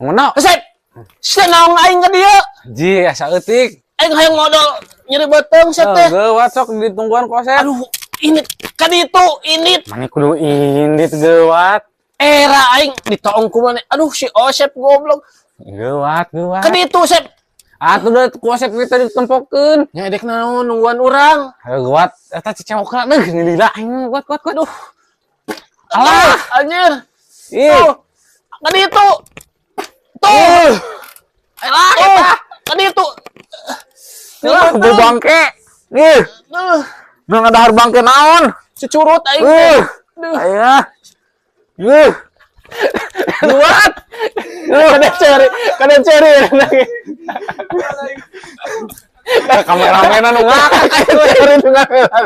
Ngono. Asep. Sia naon aing ka dieu? Ji, asa eutik. Aing hayang modal nyeri beuteung sia teh. Geuwat, sok ditungguan ku Asep. Aduh, ini ka ditu, ini Mana kudu indit, geuwat. Era aing ditoong ku maneh. Aduh, si Osep goblok. Geuwat, geuwat. Ka ditu, Sep. Atuh da ku Asep kita ditempokeun. Nya edek naon nungguan urang. Ayo geuwat, eta cicewokna deuh lila aing, guat guat guat. Aduh. Alah. Anjir. Ih. Tuh. Ka ditu. Tuh. Alah, Tuh. eta. Ka ditu. Lah, bau bangke. Ih, Duh, nu ngadahar bangke naon? Cucurut aing teh. Duh. Aya. Ih. Geuwat. Kada ceri, kada ceri. Kameramenan nu ngakak. Ceri nu ngakak.